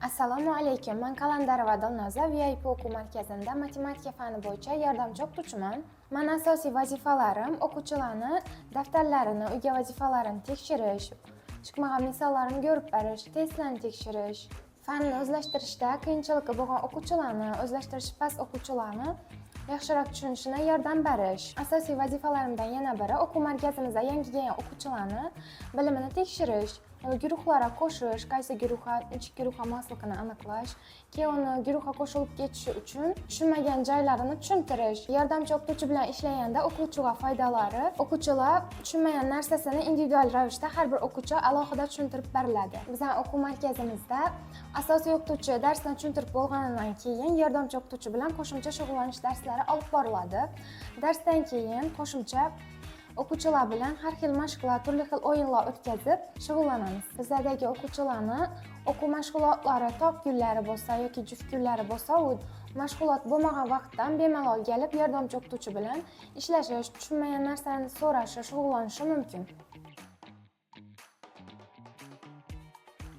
Assalomu alaykum. Man Kalandarova Dilnoza, VIP o'quv markazida matematika fani bo'yicha yordamchi o'qituvchiman. Mani asosiy vazifalarim o'quvchilarni daftarlarini, uyga vazifalarini tekshirish, chiqmagan misollarini ko'rib borish, testlarni tekshirish, fanni o'zlashtirishda qiyinchiligi bo'lgan o'quvchilarni, o'zlashtirishi past o'quvchilarni yaxshiroq tushunishine yordam berish. Asosiy vazifalarimdan yana biri o'quv markazimizda yangi kelgan o'quvchilarni bilimini tekshirish, guruhlarga qo'shish, qaysi guruhga, nechi guruhga mosligini aniqlash, keyin uni guruhga qo'shilib ketishi uchun tushunmagan joylarini tushuntirish. Yordamchi o'qituvchi bilan ishlaganda o'quvchiga foydalari: o'quvchilar tushunmagan narsasini individual ravishda har bir o'quvchi alohida tushuntirib beriladi. Bizning o'quv markazimizda asosiy o'qituvchi darsni tushuntirib bo'lganidan keyin yordamchi o'qituvchi bilan qo'shimcha shug'ullanish darslari olib boriladi. Darsdan keyin qo'shimcha o'quvchilar bilan har xil mashqlar, turli xil o'yinlar o'tkazib shug'ullanamiz. Bizlardagi o'quvchilarni o'quv mashg'ulotlari toq kunlari bo'lsa yoki juft kunlari bo'lsa, u mashg'ulot bo'lmagan vaqtdan bemalol kelib yordamchi o'qituvchi bilan ishlashish, tushunmagan narsani so'rashi, shug'ullanishi mumkin.